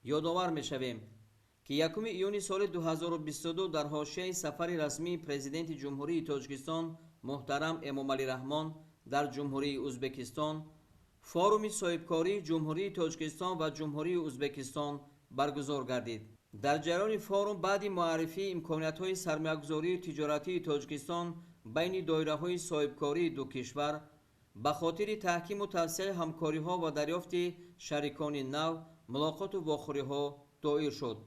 Ёдовар мешавем, ки 1 июни соли 2022 дар ҳошияи сафари расмии Президенти Ҷумҳурии Тоҷикистон муҳтарам Эмомалӣ Раҳмон дар Ҷумҳурии Узбекистон форуми соҳибкории Ҷумҳурии Тоҷикистон ва Ҷумҳурии Узбекистон баргузор гардид. Дар ҷараёни форум баъди муаррифии имкониятҳои сармоягузории тиҷоратии Тоҷикистон байни доираҳои соҳибкории ду кишвар ба хотири таҳкиму тавсеаи ҳамкориҳо ва дарёфти шарикони нав мулоқоту вохӯриҳо доир шуд.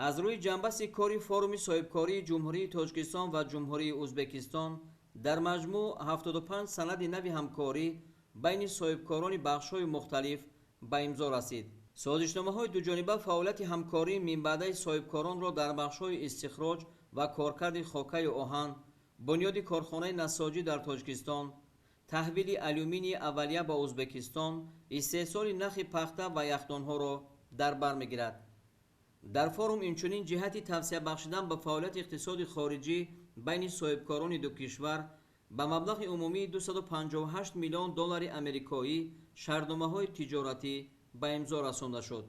Аз рӯи ҷанбаси кори форуми соҳибкории Ҷумҳурии Тоҷикистон ва Ҷумҳурии Узбекистон дар маҷмӯъ 75 санади нави ҳамкорӣ байни соҳибкорони бахшҳои мухталиф ба имзо расид. Созишномаҳои дуҷониба фаъолияти ҳамкории минбаъдаи соҳибкоронро дар бахшҳои истихроҷ ва коркарди хокаи оҳан, бунёди корхонаи насоҷӣ дар Тоҷикистон, таҳвили алюминии аввалия ба Узбекистон, истеҳсоли нахи пахта ва яхдонҳоро дар бар мегирад. Дар форум инчунин ҷиҳати тавсеа бахшидан ба фаъолияти иқтисоди хориҷӣ байни соҳибкорони ду кишвар ба маблағи умумии 258 миллион доллари амрикоӣ шартномаҳои тиҷоратӣ ба имзо расонда шуд.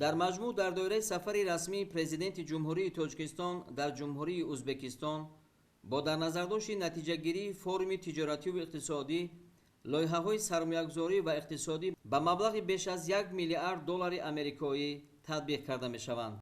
Дар маҷмӯъ дар доираи сафари расмии Президенти Ҷумҳурии Тоҷикистон дар Ҷумҳурии Узбекистон бо дар назардошти натиҷагирии форуми тиҷоративу иқтисодӣ лоиҳаҳои сармоягузорӣ ва иқтисодӣ ба маблағи беш аз 1 миллиард доллари амрикоӣ татбиқ карда мешаванд.